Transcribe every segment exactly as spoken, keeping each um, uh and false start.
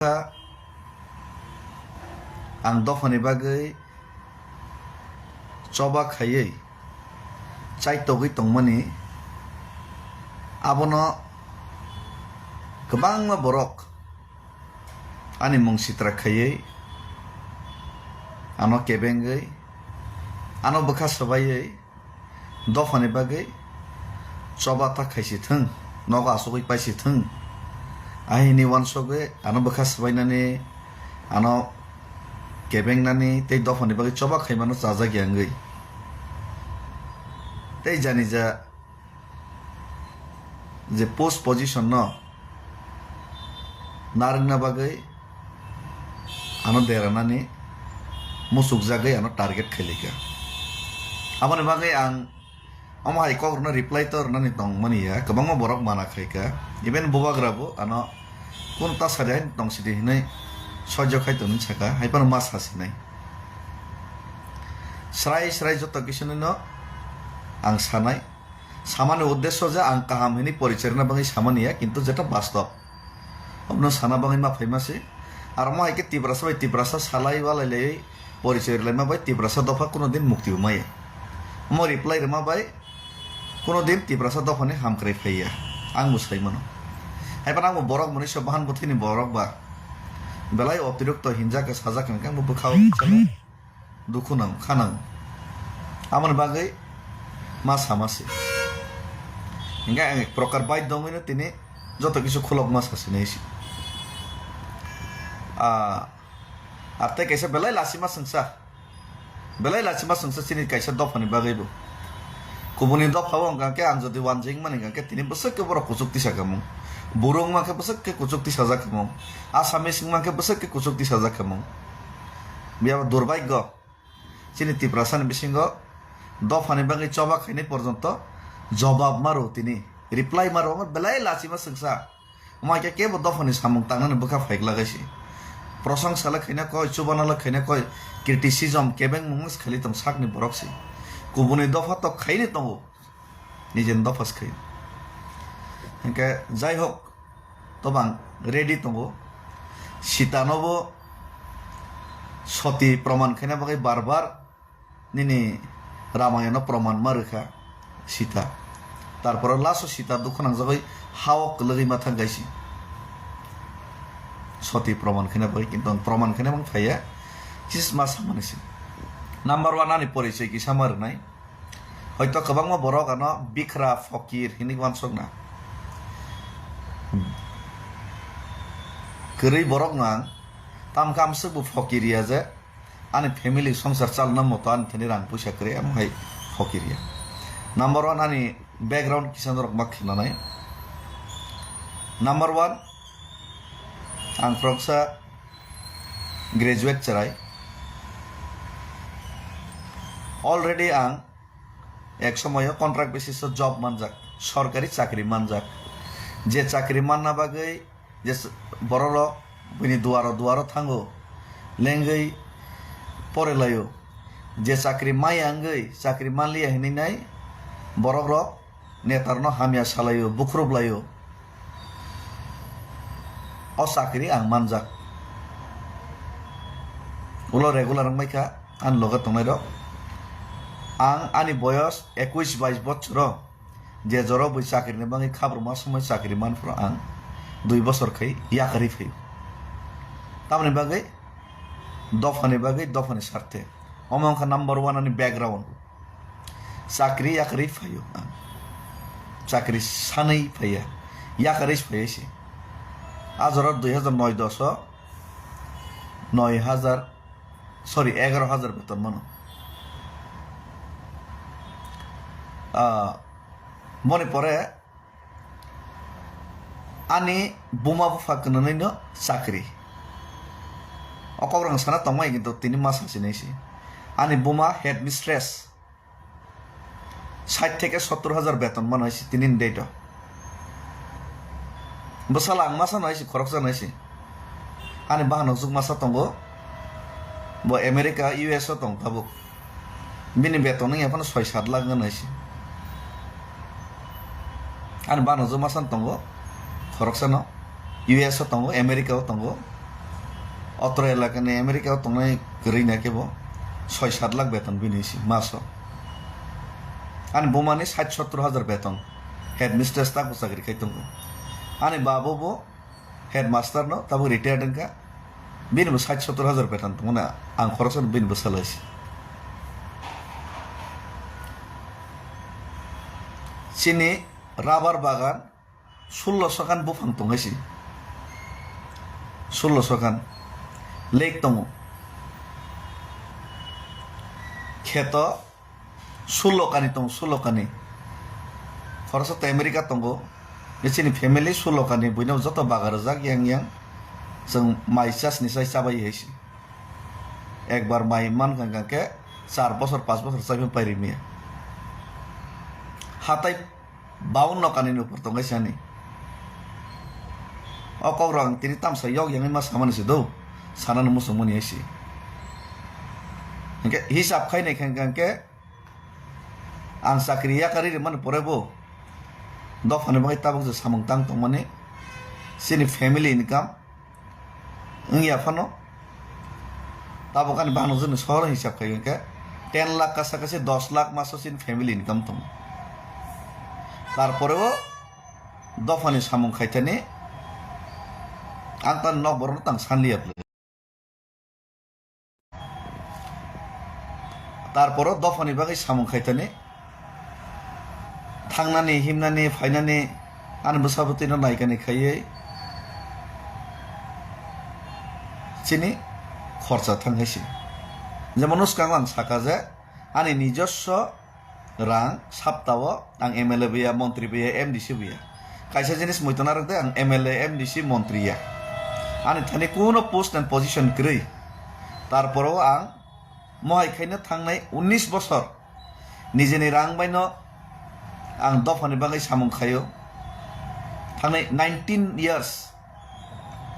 Kha ang dophani bagwi choba khaiwi chaitogwi tongmani, abono kwbangma borok ani mung sitra khaiwi, ano kebengwi, ano bwkha swbaiwi, dophani bagwi choba ta khaisi thung, nogo asugwi paisi thung, ahini uansugwi ano bwkha swbainani, ano kebengnani tei dophani bagwi choba khaimano chajakya wngwi. Tei janija je post position no narwkna bagwi ano deranani muchukjagwi ano target khailaikha. Aboni bagwi ang omo hai kok rwno reply to rwnani tongmani ya, kwbangma borok mana khaikha, even bubagra bo ano kunu ta sadi hai tong sidi hinwi soijo khai tongni saka, hai phano ma sasinai. Srai srai joto kisu no ang sanai. Samani uddesho je ang kaham hwnwi porichoi rwna bagwi samani ya, kintu jeta bastob. Obono sana bagwi ma phaima se. Aro mo hai khe Tiprasa bai Tiprasa salai walai laiwi porichoi rwlaima bai Tiprasa dopha kuno din mukti bo maya. Omo reply rwma bai kuno din Tiprasa dophani hamkrai phaiya. Ang bo sai mano. Hai phano ang bo borok mwnwi se bahan bwthwini borok ba. Belai otirokto hinjak khe sajak hwnkhe ang bo bwkhao chalo. Dukhu nang, kha nang. Aboni bagwi ma sama se. Hinkhe ang ek prokar bai dongwino tini joto kisu khulok ma sasinai se. Ah, ar tei kaisa belai lachima swngsa. Belai lachima swngsa chini kaisa dophani bagwi bo. Kubuni dopha o hwnkha khe ang jodi wanjwi wngmani hwnkha khe tini bwswk khe borok kuchuk tisa kamung. Buru wngma khe bwswk khe kuchuk tisajak kamung. Assamese wngma khe bwswk khe kuchuk tisajak kamung. Biyaba durbhagyo. Chini Tiprasani bisingo dophani bagwi choba khainai porjonto jobab maro tini, reply maro, omo belai lachima swngsa. Omo hai khe kebo dophani samung tangnani bwkha phaik lagai si. Prosongsa le khaina koi, chubana le khaina koi, criticism kebengmung se khali tong sakni borok si. Kubuni dopha tok khaini tongo. Nijeni dopha se khai. Hinkhe jai hok, tobang ready tongo. Sita no bo soti proman khaina bagwi bar bar nini Ramayana no proman ma rwkha Sita. Tarpore last o Sita dukhu nangjagwi ha o kwlwgwi ma thang kaisi. Soti proman khaina bagwi, kintu ang proman khaina bang phaiya. Chis ma samani si. Number one ani porichoi kisa ma rwnai. Hoito kwbangma borok ano bikhra, fokir hinwi uansukna. Kwrwi borokno ang tamkhe amswk bo fokir ya je ani family songsar chalna moto ani thani rang puisa kwrwi, amo hai fokir ya. Number one ani background kisa norok ma khinanai. Number one, ang khoroksa graduate chwrai. Already ang ek somoyo contract basis o job manjak, sorkari chakri manjak. Je chakri manna bagwi je s-, bororok bini duaro duaro thango, lengwi pore laio. Je chakri maya wngwi chakri manliya hinwi nai borokrok netarno hamya salaio, bukhrup laio. O chakri ang manjak. Ulo regular wngbai kha ani loge tongnairok. Ang ani boyos ekush bais bochoro je joro bui chakrini bagwi khabruma somoi chakri manphuru ang dui bochor khai yakarwi phaio. Tamoni bagwi dophani bagwi, dophani sarthe. Omo wngkha number one ani background. Chakri yakarwi phaio ang. Chakri sanwi phaiya. Yakarwi phaiya se. A jora dui hajar noi dos o noi hajar, sorry, egaro hajar beton mano. Ah, moni pore ani buma bupha kwnanwi no chakri. O kok rang sana tongmai kintu tini ma sasinai se. Ani buma headmistress sait theke sottor hajar beton mano hai se tini ni date o. Bwsala ang masa no hai se, khoroksa no hai se. Ani bahanok juk masa tongo. Bo America, U S o tong tabuk. Bini beton wngya phano soi sat lakh wngya hai se. Ani bahanok juk masa no tongo. Khoroksa no U S o tongo, America o tongo. Otro elakani America o tongnai kwrwi na khe bo soi sat lakh beton bini si maso. Ani buma ni sait sottor hajar beton. Headmistress tabuk chakri khai tongo. Ani babo bo headmaster no tabuk retired wngkha. Bini bo sait sottor hajar beton tongmani ang khoroksa bini bwsalo se. Chini rubber bagan sullo sokan buphang tong hai se. Sullo sokan lake tongo. Kheto sullo kani tongo, sullo kani. Khoroksa tei America tongo. Bini chini family sullo kani, buino joto baga rwjak yang yang. Chwng mai chasni sai chabai hai se. Ekbar mai mankha hwnkha khe char bosor, panch bosor chaiphano pai rimya. Hatai baunno kanini upor tongwi sani. O kokrok ang tini tamsa yok yangwi ma samani se do, sanani muchungmani hai se. Hinkhe hisab khainai khe hwnkha khe ang chakri yakarwi rwmani pore bo dophani bagwi tabuk je samung tang tongmani, chini family income wngya phano tabuk ani bangno joni sohor hisab khai hwnkhe ten lakh kasa kasi dos lakh maso chini family income tongo. Tarpore o dophani samung khaithani ang tani nok borokno tang sanliya bwle. Tarporo dophani bagwi samung khaitani, thangnani, himnani, phainani, ani bwsa bwtwino naikani khaiwi chini khorsa thang hai se. Jemon, swkang ang saka je, ani nijoswo rang saptao ang M L A bo ya, montri bo ya, M D C bo ya. Kaisa jinis muitu narwk de, ang M L A, M D C, montri ya. Ani thani kuno post and position kwrwi. Tarporo ang mohai khaino thangnai unnish bosor nijeni rang baino ang dophani bagwi samung khaio. Thangnai nineteen years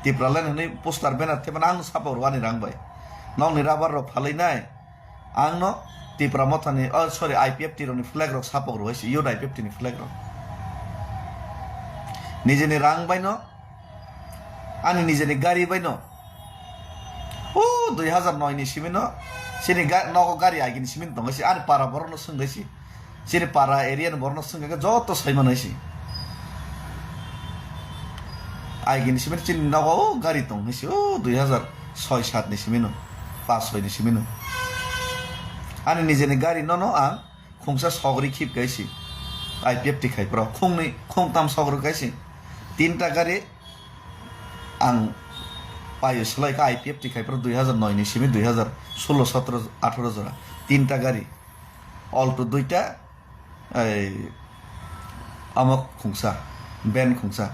Tipraland hwnwi poster banner thepana ang sapok rwani rang bai. Nokni rubber rok phalwi nai. Ang no Tipra Mothani, oh, sorry, I P F T rokni flag rok sapok rwui se, youth I P F T ni flag rok. Nijeni rang bai no, ani nijeni gari bai no. O dui hazar noi ni simi no, chini ga-, nogo gari agini simi no tongo se, ani para borok no swngwi se. Chini para area ni borok no swngwi se, joto sai mano se. Aigini simi chini nogo o gari tong hinwi se, o dui hazar soi sat ni simi no, pas soi ni simi no. Ani nijeni gari no no ang khungsa sogri khip kai se, I P F T khai pro, khungni, khungtam sogri kai se. Tinta gari ang paio selai kha I P F T khai pro dui hazar noi ni simi dui hazar solo, sotro, atharo jora. Tinta gari, Alto duita, ei, amo khungsa, ben khungsa.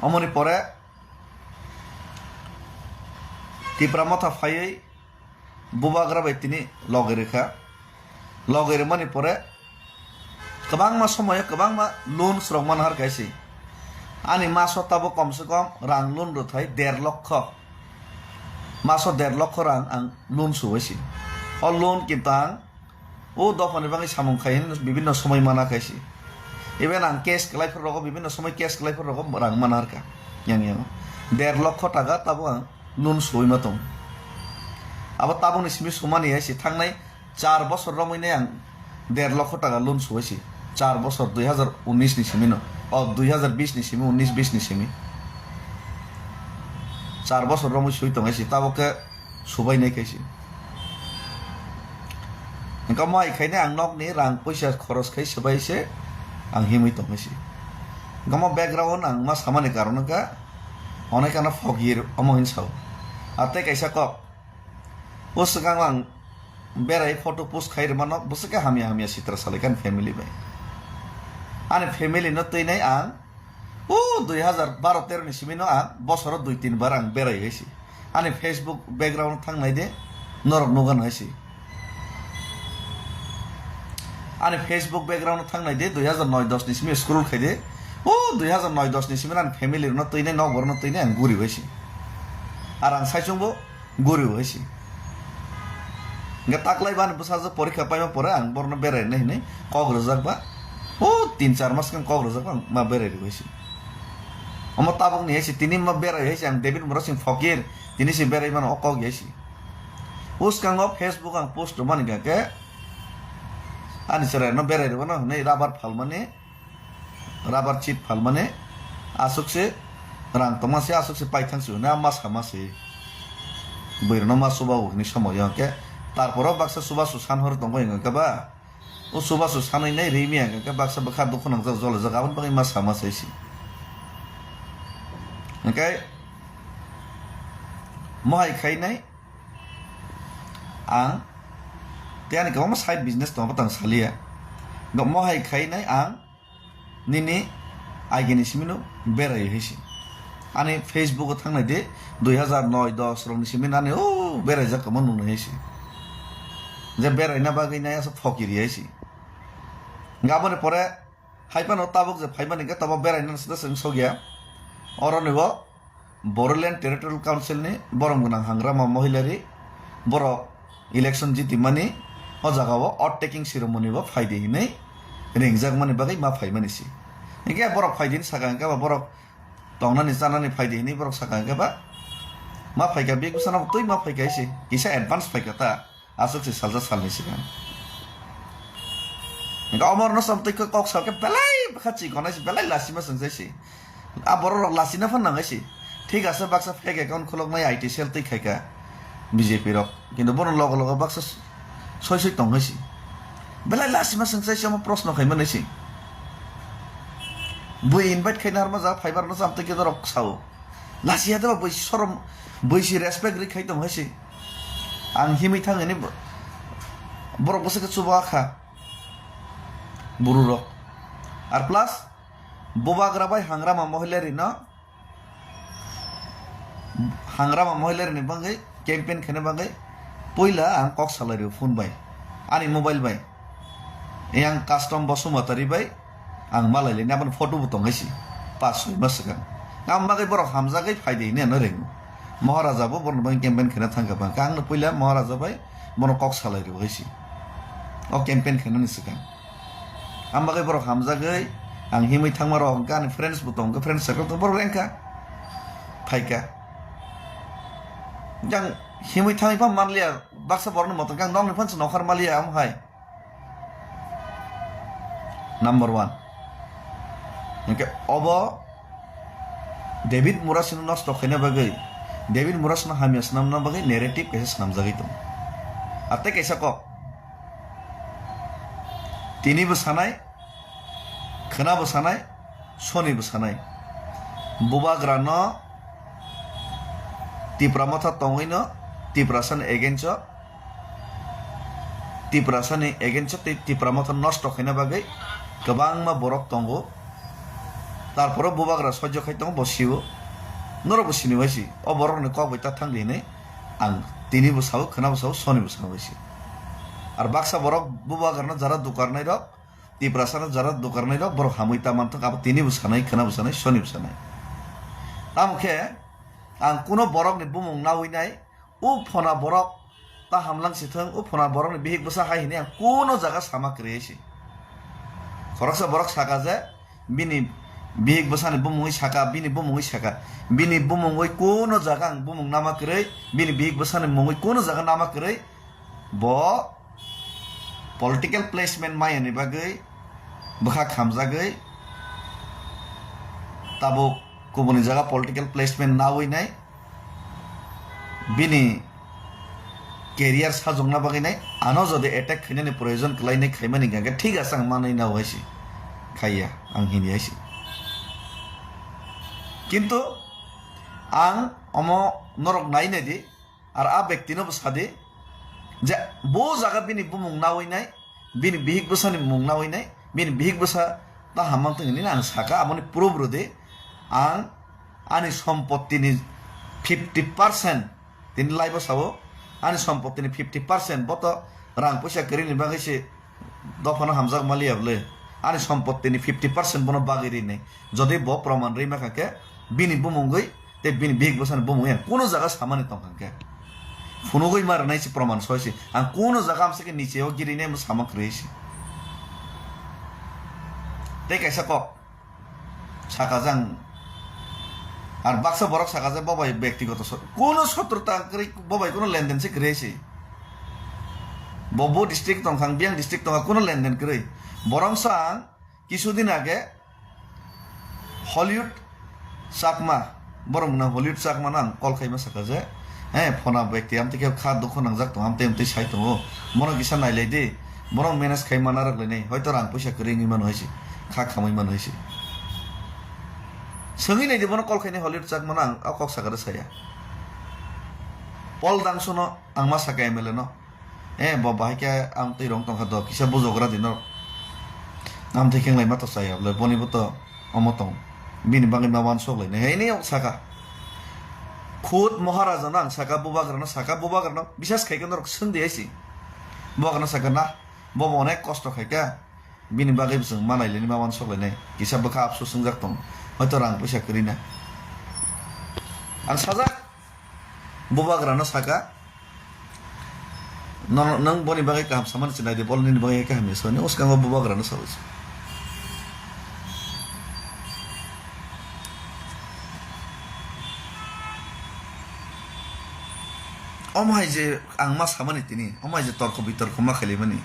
Omoni pore Tipra Motha phaiwi bubagra bai tini logi rwkha. Logi rwmani pore kwbangma somoyo kwbangma loan rok man har kaisi. Ani maso tabuk kom se kom rang loan rwthai der lokho. Maso der lokho rang ang loan suwai si. O loan kinto ang o dophani bagwi samung khai hwnwi bibinno somoi mana khai si. Even ang cash kwlai phuru rogo, bibinno somoi cash kwlai phuru rogo rang mana rwkha. Yang yang der lokho taka tabuk ang loan suwai ma tong. Abo tabukni simi sumani hai si thangnai char bosor romwi nai ang der lokho taka loan suwai si. Char bosor dui hazar unis ni simi no. O dui hazar bis ni simi, unis bis ni simi. Char bosor romwi sui tong hai si. Tabuk khe subai nai khai se. Hwnkha mo hai khainai ang nokni rang puisa khoros khai swbai se ang himwi tong hai se. Hwnkha mo background ang ma samani karon wngkha onek ano phok yir omo hin sao. A tei kaisa kok. O swkang ang berai photo post khai rwmano bwswk khe hamya hamya sitra salai kha ani family bai. Ani family no twi nai ang O dui hazar baro tero ni simi no ang bosoro dui tin bar ang berai hai si. Ani Facebook background thang nai de, norok nugan hai si. Ani Facebook background thang nai de, dui hazar noi dos ni simi scroll khai de. O dui hazar noi dos ni simi ani family no twi nai, nok bor no twi nai ang guri hai si. Ar ang sai chwng bo guri hai si. Hingke taklai bani bwsajwk porikha paima pore ang borno berai nai hinui kok rwjak ba. O tin char mas khe kok rwjak ba, ang ma berai rw hai si. Omo tabuk ni hai se, tini ma berai hai se, ang David Murasing Fokir, tini se berai mano o kok hai se. Bwskango Facebook ang post rwmani hwnkha khe, ani chwrai no berai rwmano hwnwi rubber phalmani, rubber chip phalmani, aswk se rang tongma se, aswk se paithang se hwnwi ma sama se. Bwrwi rwno ma chuba o hwnwi somoyo hwnkhe, tarporo baksa chubachu san hor tongbai hwnkha ba. O chubachu sanwi nai ri miya hwnkhe baksa bwkha dukhu nangjak jolajak, aboni bagwi ma sama sai se. Hwnkhe mohai khainai ang tei ani kwbangma side business tongo, tang saliya. Bo mohai khainai ang nini agini simino berai hai se. Ani Facebook o thangnai de, dui hazar noi dos rokni simi nani o beraijak tongma nungnai hai se. Je beraina bagwi nai asa phokiri hai se. Hwnkhe aboni pore hai phano tabuk je phaimani hwnkhe tabuk beraina sida swng sokya. Oroni bo Bodoland Territorial Council ni borom gwnang Hangrama Mohilari borok election jitimani o jaga o oath taking ceremony bo phaidi hinwi ringjakmani bagwi ma phaimani se. Hwnkhe borok phaidi hinwi saka hwnkhe ba borok tongnani chanani phaidi hinwi borok saka hwnkhe ba ma phaikha, bek bwsano twi ma phaikha se, kisa advance phaikha ta, aswk se salsa salni swkang. Hwnkhe omorno sam twi kok salkhe belai bwkha chikonai se, belai lasima swngchai se. A borok rok lasina phan nangai se. Thik ase, baksa fake account khuloknai I T cell twi khaika B J P rok. Kintu bono logo logo baksa soi soi tong hai se. Belai lasima swngchai se, omo proshno khaimani se. Bui invite khaina harma ja phaibar no cham twi khe norok sao. Lasiya de ba bui sorom, bui si respect ri khai tong hai se. Ang himwi thang ani bo-, borok bwswk khe chuba kha. Buru rok. Ar plus, Bubagra bai Hangrama Mohilari no, Hangrama Mohilari ni bagwi campaign khaina bagwi puila ang kok salai rio phone bai, ani mobile bai. Yang custom Basumatari bai ang malai laini, aboni photo bo tong hai se, pas soi mas swkang. Ang bagwi borok hamjagwi phaidi hinwi ano ringo. Maharaja bo borok ni bagwi campaign khaina thangkha bang khe, ang no puila Maharaja bai bono kok salai rio hai se. O campaign khainani swkang. Ang bagwi borok hamjagwi, ang himwi thangma rok hwnkhe ani friends bo tong khe, friends circle tong borok rengkha, phaikha. Yang himwi thangwi pha manliya, baksa borokni moto khe ang nokni phan se nokhar manliya, amo hai. Number one. Hwnkhe obo David Murasino nosto khaina bagwi, David Murasino hamya swnamna bagwi narrative kaisa swnamjagwi tongo. Ar tei kaisa kok. Tini bo sanai, khwna bo sanai, soni bo sanai. Bubagra no Tipra Motha tongwi no Tiprasa ni against o, Tiprasa ni against o tei Tipra Motha nosto khaina bagwi kwbangma borok tongo. Tarporo Bubagra soijo khai tongo, bo sio. Norok bo sini bai si. O borok ni kok bai ta thang di hinwi ang tini bo sao, khwna bo sao, soni bo sao bai si. Ar baksa borok Bubagra no jara dukarnai rok, Tiprasa no jara dukarnai rok borok hamwi ta manthok, abo tini bo sanai, khwna bo sanai, soni bo sanai. Tamo khe ang kuno borok ni bumung nawi nai, o phona borok ta hamlang si thung, o phona borok ni bihik bwsa hai hinwi ang kuno jaga sama kwrwi se. Khoroksa borok saka je bini bihik bwsa ni bumungwi saka, bini bumungwi saka, bini bumungwi kuno jaga ang bumung nama kwrwi, bini bihik bwsa ni mungwi kuno jaga nama kwrwi, bo political placement maya ni bagwi bwkha khamjagwi tabuk kubuni jaga political placement nawi nai, bini career sajokna bagwi nai, ano jodi attack khainani proyojon kwlainai khaimani hwnkhe thik ase, ang manwi nao hai se khaiya, ang hini hai se. Kintu ang omo norok nai nai di, ar a bektino bo sadi je bo jaga bini bumung nawi nai, bini bihik bwsani mung nawi nai, bini bihik bwsa ta hamang tong hinwi ang saka, aboni proof rwdi. Ang ani sompottini fifty percent, tini live o sao, ani sompottini fifty percent bo to rang puisa kwrwini bagwi se dophano hamjak maliya bwle. Ani sompottini fifty percent bono bagwi rinai. Jodi bo proman rwi mankha khe, bini bumungwi tei bini bihik bwsani bumung yang kuno jaga samani tongkha khe, phunugwi ma rwnai se proman soi se. Ang kuno jaga amsa khe niche o girinai mo sama kwrwi se. Tei kaisa kok saka jang Ar baksa borok saka je bo bai bektigoto so-, kuno sotruta kwrwi, bo bai kuno lenden se kwrwi se. Bo bo district tongkha, ang biyang district tongkha, kuno lenden kwrwi. Borok sa ang kisu din age Hollywood Chakma, borok mwnang Hollywood Chakma no ang call khaima saka je, he, phona bekti amtwi khe kha dukhu nangjak tongo, amtwi amtwi sai tongo, bono kisa nailai di, bono manage khai mana rwk lainai, hoito rang puisa kwrwi wngwi mano hai se, kha khamwi mano hai se. Swngwi naidi bono call khainai Hollywood Chakma no ang o kok saka rw saya. Paul Dangso no ang ma saka M L A no. Eh, bo bahai khe ang twi rong tongkha do, kisa bujogra di norok. Amtwi khe wnglaima to chaya bole, boni bo to omo tong. Bini bagwi ma uansuk lainai. Hei ni saka. Khud Maharaja no ang saka, Bubagra no saka, Bubagra no bisas khai khe norok swng di hai se. Bubagra no saka na, bo bo onek kosto khai kha. Bini bagwi bo chwng ma nai lainai, ma uansuk lainai. Kisa bwkha apsu swngjak tong. Hoito rang puisa kwrwi na. Ang sajak. Bubagra no saka, "Nono, nwng boni bagwi kaham samani se nai di, bol nini bagwi kaham ya soni." Uskango bubagra no sawi se. Omo hai je ang ma samani tini, omo hai je torko bitorko ma khailaimani,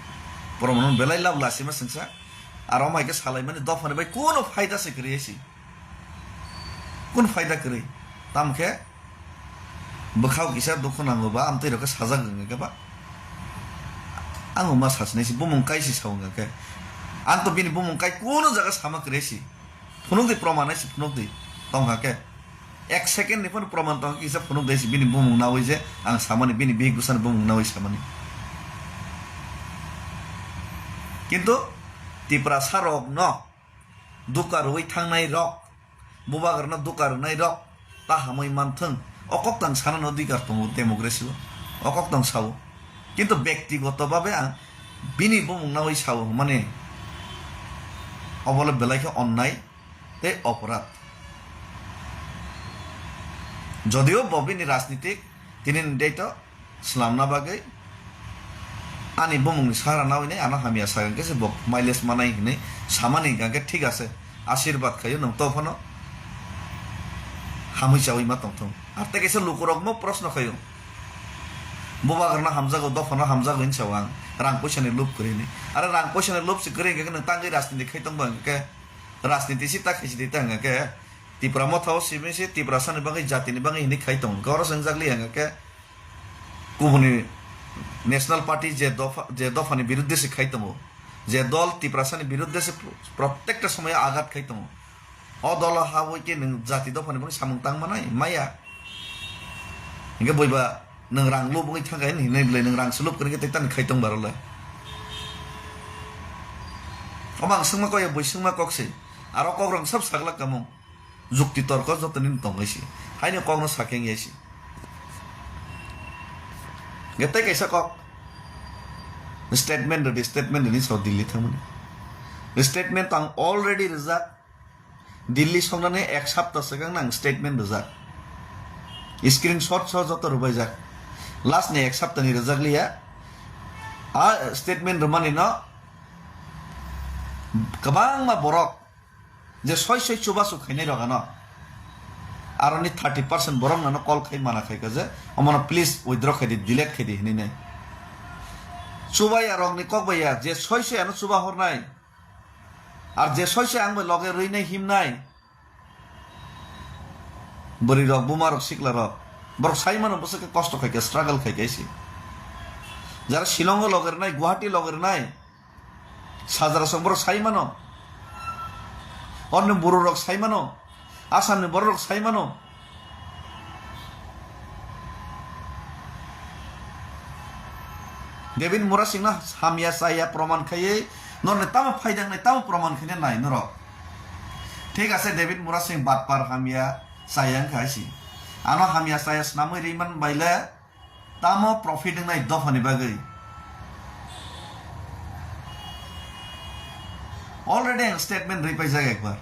borok no belai lab lasi ma sengsa, aro omo hai khe salaimani dophani bai kuno phaida se kwrwi si. Kun phaida kwrwi? Tamo khe bwkhao kisa dukhu nango ba, amtwi rok khe sajak wngkha khe ba. Ang ma sasinai si bumung kai si sa wngkha khe. Ang to bini bumung kai kuno jaga sama kwrwi si. Phunuk di, proman nai si phunuk di. Tongkha khe. Ek second ni phano proman tongkha kisa phunuk di si bini bumung nawi je ang samani, bini bihik bwsani bumung nawi samani. Kintu Tiprasa rok no duka rwui thangnai rok, bubagrano duka rwnai rok ta hamwi manthwng, o kok tang sanani odhikar tongo democracy o, o kok tang sao. Kintu bektigoto babe ang bini bumung nawi sao hwnmani obole belai khe onnai tei oporad. Jodio bo bini rajnitik tini ni date o swnamna bagwi ani bumungni sara nawi nai ano hamya sa hwnkhe se bo mileage manai hinwi samani hwnkha khe thik ase, ashirbad khaio nwng to phano hamwi chawi ma tongthung. Ar tei kaisa lukurokno proshno khaio, bubagrano hamjago, dophano hamjago hinwi sao ang, rang puisani lob kwrwi hinwi. Are rang puisani lob se kwrwi hwnkhe nwng tangwi rajniti khai tongba hwnkhe, rajniti si ta khaisi di ta hwnkhe, Tipra motha o simi se Tiprasani bagwi, jatini bagwi hinwi khai tongo hwnkhe, oro se wngjak liya hwnkhe, kubuni National Party je dopha, je dophani biruddhe se khai tongo, je dol Tiprasani biruddhe se pro-, protekta somoyo agat khai tongo, o dolo habwi khe nwng jati dophani bagwi samung tang manai maya. Hwnkhe boiba nwng rang lubugwi thangkha hinwi bwlai nwng rang se lub kwrwngkhe tei tani khai tong barolai. Omo ang swngma kok ya, bui swngma kok se. Aro kok rok sab saglak kamung. Jukti torko joto nini tongwi si. Haino kokno sakhe wngya si. Hwnkhe tei kaisa kok. Statement rwdi, statement rwni sao Delhi thangmani. Statement ang already rijak. Delhi songnani ek sapta swkang nang statement rijak. Screenshot so joto rwbaijak. Last ni ek sapta ni rijak liya. A statement rwmani no kwbangma borok je soi soi chubachu khainai rok ano, aroni thirty percent borok nano call khai mana khai kha je, omono please withdraw khai di, delete khai di hinwi nai. Chubaya rokni kok bai ya, je soi soi ano chuba hornai, ar je soi soi ang bai loge rwinai himnai, bwrwi rok, buma rok, sikla rok, borok sai mano bwswk khe kosto khai kha, struggle khai kha se. Jara Shillong o loge rwnai, Guwahati loge rwnai, Sajra song borok sai mano. Orni buru rok sai mano. Assam ni borok rok sai mano. David Murasing no hamya chaya proman khaiwi norni tamo phaidang nai, tamo proman khaina nai norok. Thik ase, David Murasing batpar hamya chaya wngkha si. Ano hamya chaya swnamwi ri man baile tamo profit wngnai dophani bagwi? Already ang statement rwi paijak ekbar.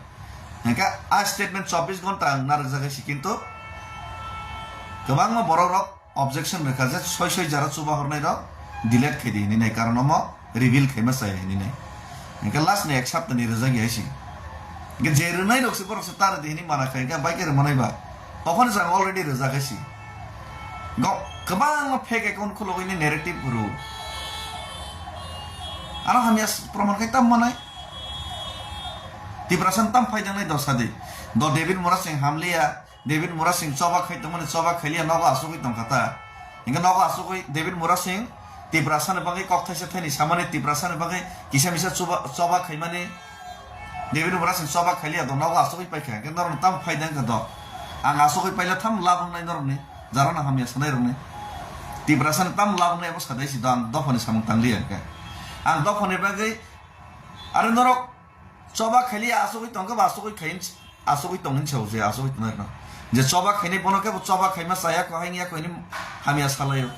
Hingkhe a statement chobbish ghonta ang narwkjak si, kintu kwbangma borok rok objection rwkha je soi soi jara chuba hornai rok delete khai di hinwi nai, karon omo reveal khaima chaya hinwi nai. Hingkhe last ni ek sapta ni rwjak ya si. Hingkhe je rwnai rok se borok se ta rwdi hinwi mana khai, hingkhe bai khe rwmanai ba. Dophani jora already rwjak hai si. Go, kwbangma fake account khulogwi ni narrative rw. Ano hamya s-, proman khai tam manai. Tiprasa tam phai jangnai dosa di. Do David Murasing hamliya, David Murasing choba khai tongmani choba khailiya nogo asugwi tongkha ta. Hingke nogo asugwi David Murasing Tiprasa ni bagwi kok thaisa thaini samani Tiprasa ni bagwi kisa misa chuba-, choba khaimani David Murasing choba khailiya do nogo asugwi paikha. Hingke norok tam phai dang do. Ang asugwi paila tham labung nai norokni. Jarana hamya sanai rokni. Tiprasa ni tam labung nai abo sadai si do ang dophani samung tangliya hingke. Ang dophani bagwi are norok choba khailiya asugwi tongkhe ba asugwi khain. Asugwi tong hinwi sao je, asugwi tongnai rwno. Je choba khainai bono khe bo choba khaima chaya kho, haini ya kho hini hamya salaio.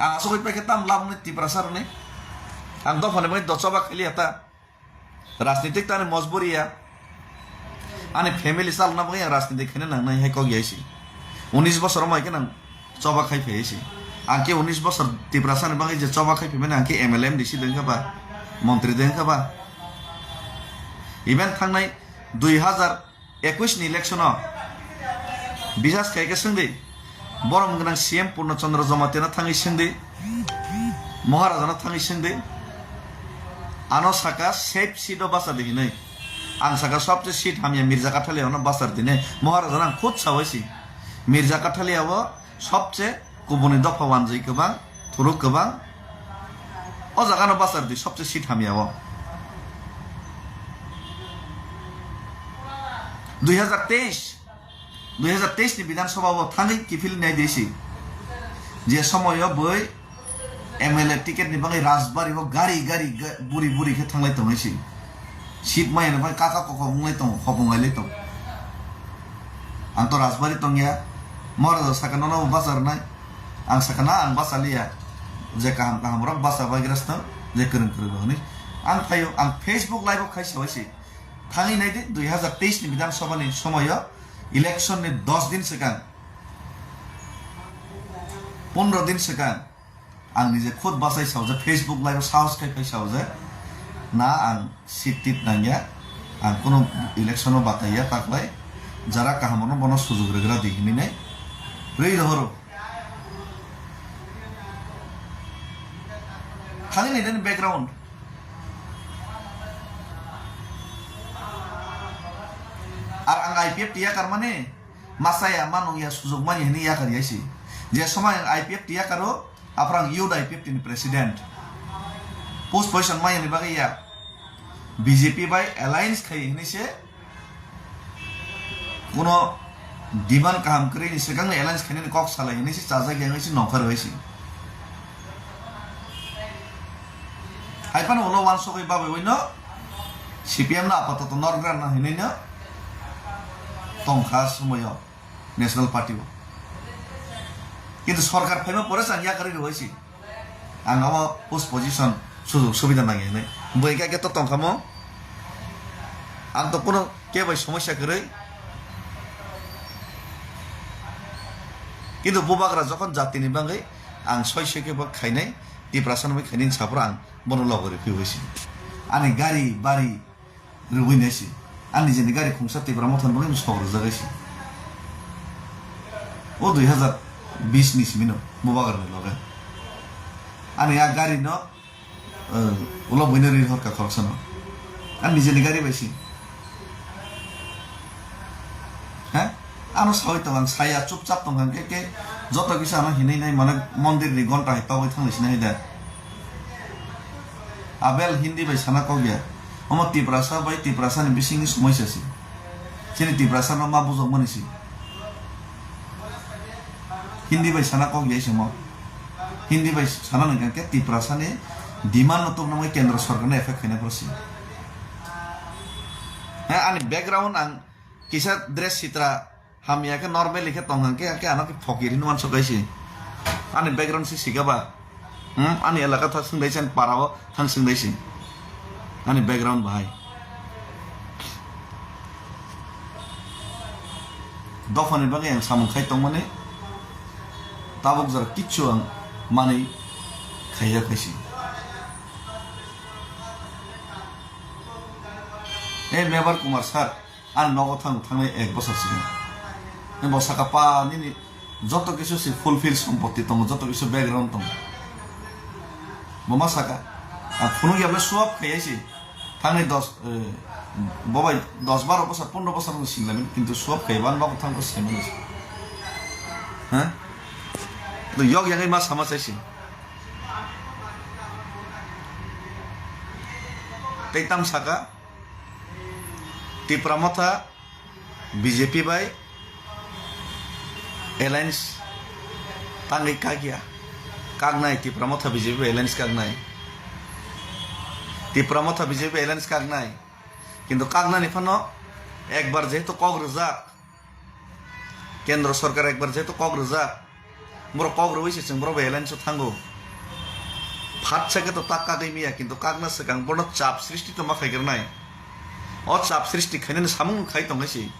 Ang asugwi paikhe tam labni Tiprasa rwni. Ang dophani bagwi do choba khailiya ta. Rajnitik tani mojburi ya. Ani family chalna bagwi ang rajnitik khaina nangnai hai kok yaisi. Unis bosor mai khe nang choba khai phai si. Ang khe unis bosor Tiprasa ni bagwi je choba khai phaimani ang khe M L A M D C dengkha ba, montri dengkha ba. Even thangnai dui hazar ekush ni election o bisas khai khe swngdi. Borom gwnang C M Purno Chandra Jamatia no thangwi swngdi. Maharaja no thangwi swngdi. Ano saka safe seat o basa di hinwi. Ang saka sobse seat hamya Mirza Kathalia no basa di hinwi. Maharaja no ang khud sawai si. Mirza Kathalia o sobse kubuni dopha wanjwi kwbang, thuruk kwbang. O jaga no basa di sobse seat hamya o. Dui hazar teis, dui hazar teis ni Bidhan Sabha o thangwi kiphil nai di si. Je somoyo boi M L A ticket ni bagwi Rajbari o gari gari ga-, buri buri khe thanglai tongwi si. Seat maya ni bagwi kaka koko wnglai tongo, khopung lai tongo. Ang to Rajbari tongya, Maharaja saka nono bo basa rwnai. Ang saka na ang basa liya. Je kaham kaham rok basa bai grasta, je kwrwng kwrwng rok ni. Ang phaio, ang Facebook live o khai sawai si. Thangwi nai di, dui hazar teis ni Bidhan Sabha ni somoyo election ni dos din swkang, pondro din swkang, ang nije khud bachai saojak, Facebook live o sahos khai phai saojak, na ang seat tit nangya, ang kuno election o bataiya, taklai jara kaham no bono sujug rwgra di hinwi nai rwi rohoro. Thangwi nai di background. Ar ang I P F T yakar mani, masaya manung ya sujug mani hini yakar yaisi. Je somai ang I P F T yakaro, aphra ang youth I P F T ni president. Post position maya ni bagwi ya. B J P bai alliance khai hini se, kuno demand kaham kwrwi ni swkang ni alliance khainani kok salai hinwi se chajak ya wngwi se nongkhor bai se. Hai phano ulo wansugwi babai bai no C P M no apatoto norok gra no hinwi no tongkha somoyo National Party o. Kintu sorkar phaima pore chang yakarwi rwbai se. Ang abo post position sujug subida nangya hinwi. Bo hingkhe to tongkha mo. Ang to kuno kebo bai somosya kwrwi. Kintu bubagra jokhon jatini bagwi ang soi soi khe bo khainai, Tiprasa ni bagwi khainai hinwi saphuru ang bono logo rw phiui se. Ani gari bari rwui nai se. Ani nijeni gari khungsa Tipra Motha ni bagwi sok rwjak hai se. O dui hazar bis ni simi no bubagra ni loge. Ani a gari no, eh, ulo buino ri horka khoroksa no. Ani nijeni gari bai se. Ha? Ano sawi tong ang saya chupchap tong ang ke ke joto kisa ano hinui nai mane mondir ni gonta hai togoi thang sinai da. Abel Hindi bai sana kok ya. Omo Tiprasa bai Tiprasa ni bising ni somoisa si. Chini Tiprasa no ma bujok mani si. Hindi bai sana kok ya isimo. Hindi bai sana nang ke Tiprasa ni demand no tokna mai kendra sorkar ni effect khaina poro si. Ha, ani background ang kisa dress sitra hamya khe normal khe tong hang khe, khe ano khe phokir hinwi uansuk hai se. Ani background se sika ba? Hmm? Ani elaka thang swng dai se, ani para o thang swng dai se. Ani background bahai. Dophani bagwi ang samung khai tongmani tabuk jora kichu ang manwi khaiya khai se. Ei Mebar Kumar sir, ani nogo thang, thangnai ek bosor sini. Bo saka pa nini joto kisu si fulfill sompoti tongo, joto kisu background tongo. Bo ma saka, ang phunuk ya ble swap khai si. Thangni dos, eh, bo bai dos baro bosor, pondro bosor no sinlamin, kintu swap khai ban babo thang ko sinlamin. Ha? To yok yang ma sama sai si. Tei tam saka, Tipra Motha B J P bai alliance tangwi kakya. Kaknai Tipra Motha B J P bai alliance kaknai. Tipra Motha B J P bai alliance kaknai. Kintu kaknani phano ekbar jehetu kok rwjak, Kendro sorkar ekbar jehetu kok rwjak, borok kok rwui se chwng borok bai alliance o thango. Phat sakhe to tak kagwi miya, kintu kakna swkang bono chap srishti to ma khai kernai. O chap srishti khainani samung khai tongkhe si.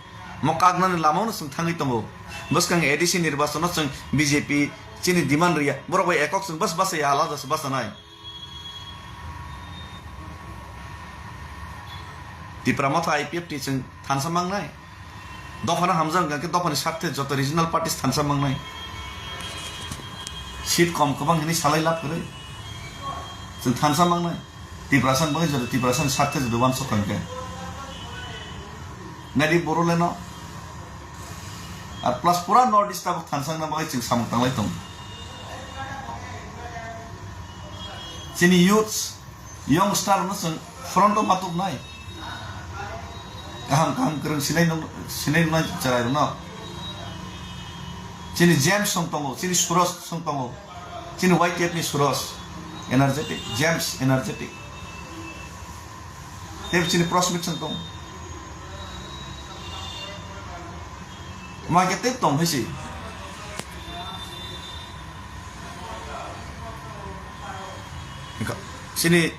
Mo kaknani lama no chwng thangwi tongo. Bwskang A D C nirbachon o chwng B J P chini demand riya. Borok bai ekok chwng bas basa ya, alada se basa nai. Tipra Motha I P F T chwng thansa mangnai. Dophano hamjak hwnkha khe dophani sarthe joto regional parties thansa mangnai. Seat kom kwbang hinwi salai lab kwrwi. Chwng thansa mangnai. Tiprasa ni bagwi joto Tiprasa ni sarthe joto uansuk hwnkhe. Nadi Boroleno. Ar plus pura North East tabuk thansa wngna bagwi chwng samung tanglai tongo. Chini youths, youngster no chwng front o ma tubnai. Kaham kaham kwrwng sinai nung-, sinai nungnai chwrairokno. Chini James song tongo, chini Suros song tongo, chini Y T F ni Suros, energetic, James energetic. Tei chini Prosmit song tongo. Ma khe tei tong hai si. Chini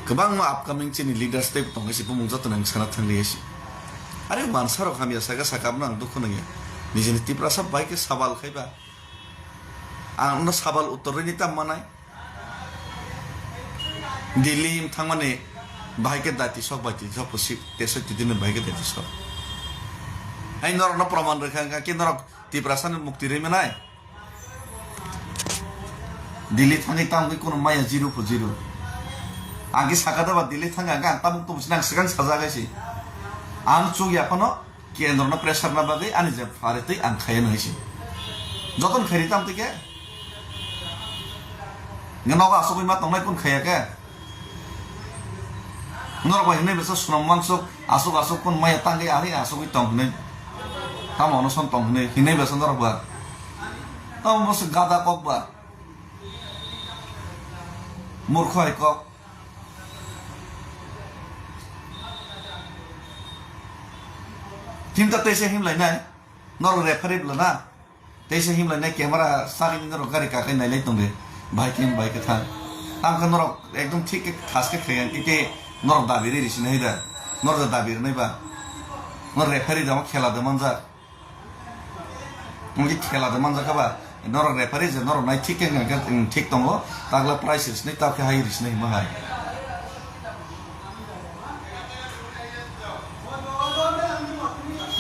kwbangma upcoming chini leaders tei tong hai si, bumung joto nang sana thang li hai si. Are mansa rok hamya saka saka abno ang dukhu nangya. Nijini Tiprasa bai khe sabal khai ba. Ang no sabal uttor rini tam manai. Delhi thangmani bahai khe dati sok bai ti sok pusi teso titini bahai khe dati sok. Hai norok no proman rwkha wngkha khe norok Tiprasa ni mukti rwi manai. Delhi thangwi tangwi kono maya zero po zero. Ang khe saka da ba Delhi thangwi ang khe ang tabuk tubu sinang swkang sajak hai si. Ang chuk ya phano Kendro no pressure na bagwi ani je phari twi ang khaya nai si. Joton khairi tam twi khe. Nge nogo asugwi ma tongnai kun khaya khe. Norok bai hinwi besa sunom mansuk asuk asuk kun maya tangwi ari asugwi tong hinwi. Tamo ono son tong hinwi hinwi besa norok ba. Tamo besa gada kok ba. Murkho hai kok. Himta teisa himlainai, norok referee bwlana, teisa himlainai camera sagini norok gari kakhai nailai tongdi, bahai khe bahai kwthang. Tamkhe norok ekdom thik khe thas khe khaiya, ite norok dabi riri sinai da, norok da dabi rwnai ba, norok referee da omo khela da manjak. Wngkhe khela de manjakha ba, norok referee je norok nai thik khe wngkha khe, wng, thik tongo, takla prize risnai, tabkhe hai risnai hwnma hai.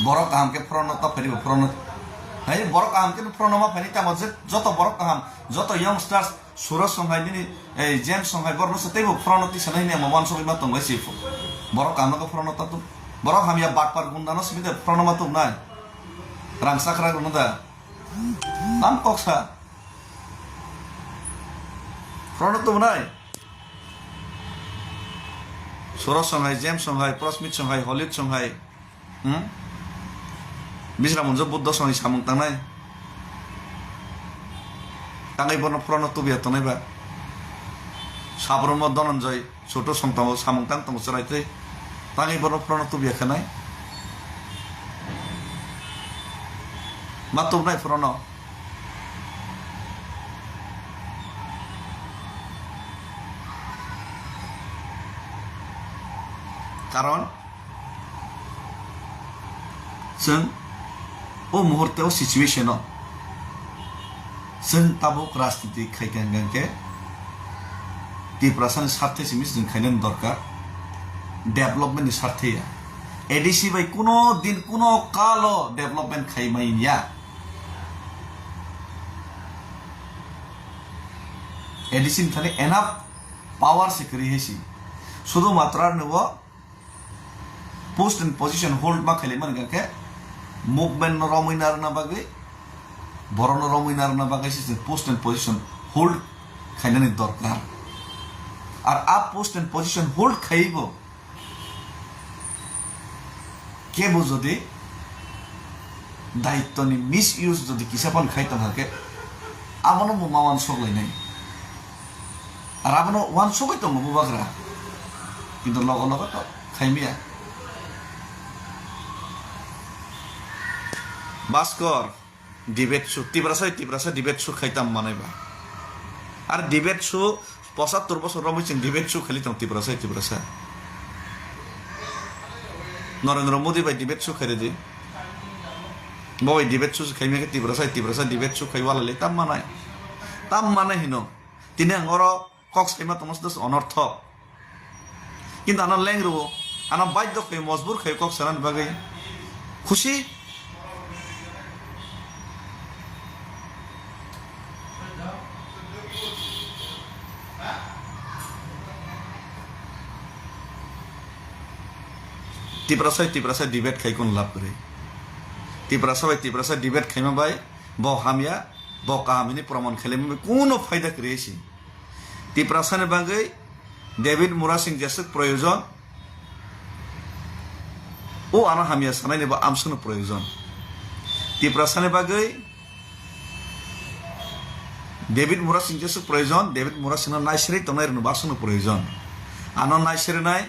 Borok kaham khe phorono ta phaini bo phorono. Hai borok kaham khe phorono ma phaini tamo je joto borok kaham, joto youngsters, Suraj song hai nini, ei, James song hai borokno se teibo phorono tisa nai hwnwi ang wansugwi ma tongo, se borok kaham no khe phorono ta tuk. Borok hamya batpar gunda no simi de phorono ma tuk nai. Rang sakra rok no da. Tam kok sa. Phorono tuk nai. Suraj song hai, James song hai, Prosmit song hai, Holid song hai. Hmm? Bisra Munjo Buddha songni samung tangnai. Tangwi bono phorono tubiya tongnai ba. Sabromo Dhananjay Choto song tongo, samung tang tongo chwrai tei. Tangwi bono phorono tubiya khanai. Ma tubnai phorono. Karon Chwng o muhurte o situation o chwng tabuk rajniti khaikha hwnkhe Tiprasani sarthe simi chwng khainani dorkar, development ni sarthe ya. A D C bai kuno din kuno kalo development khai mai ya. A D C ni thani enough power se kwrwi hai si. Sudu matra ni bo post and position hold ma khailai mani khe movement no romwi narwkna bagwi, borok no romwi narwkna bagwi se chwng post and position hold khainani dorkar. Ar a post and position hold khaiwi bo kebo jodi daitwni misuse jodi kisa phano khai tongkha khe, abono bo ma uansuk lainai. Ar abono uansugwi tongo bubagra, kintu logo logo to khaimya. Baskor, debate su, Tiprasa, Tiprasa debate su khai tam manai ba. Ar debate su, pochattor bosor romwi chwng debate su khaili tong Tiprasa, Tiprasa. Narendra Modi bai debate su khai redi. Bo bai debate su khaimya khe Tiprasa, Tiprasa debate su khai wala le tam manai. Tam manai hino. Tini ang oro kok saima tongma se dos onorthok. Kintu ano leng rwo, ano baidhyo khayo, mojbur khayo kok sanani bagwi. Khusi. Tiprasa bai Tiprasa debate khai kun lab kwrwi. Tiprasa bai Tiprasa debate khaima bai bo hamya, bo kaham hini proman khailai mani kuno phaida kwrwi si. Tiprasani bagwi David Murasing jeswk proyojon, o ano hamya sanaini bo amsukno proyojon. Tiprasani bagwi David Murasing jeswk proyojon, David Murasingno naisirwi tongnai rwno bo aswkno proyojon. Ano naisirinai,